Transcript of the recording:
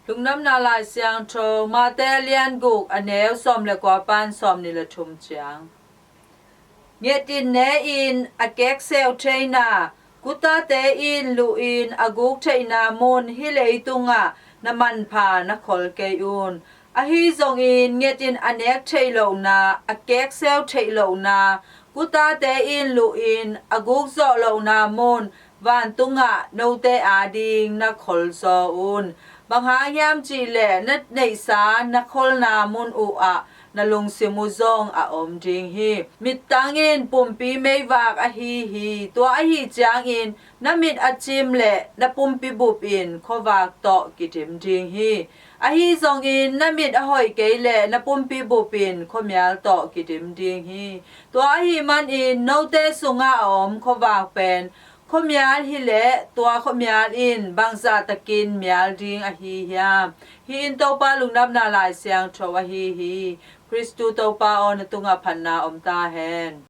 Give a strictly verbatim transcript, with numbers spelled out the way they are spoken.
Lungdamna Lai Siangtho, Mate a lian guk, a neu sawm le kua pan sawm nih le thum ciang. Nget in ne in a kekseu theina, kutate in luh in a guk theihna mun hih leitungah na manpha na khol kei un. Ahi zongin nget in a nek theih lohna, a kekseu theih lohna, kutate in luh in a guk zawh lohna mun vantungah note ading na kholzaw un. Bang hang hiam cihleh na neihsa na kholna mun uhah na lungsim uh zong a om ding hi. Mittang in pumpi meivak ahi hi. Tua ahih ciangin na mit a cim leh na pumpi bup in khuavak tawh kidim ding hi. Ahi zongin na mit a hoih kei leh na pumpi bup in khuamial tawh kidim ding hi. Tua ahih manin note sungah a om khuavak pen khuamial hileh tua khuamial in bangzah takin mial ding ahi hiam? Hih in Topa Lungdamna Lai Siangtho ahi hi. Khristu Topa aw, na tungah phatna om ta hen.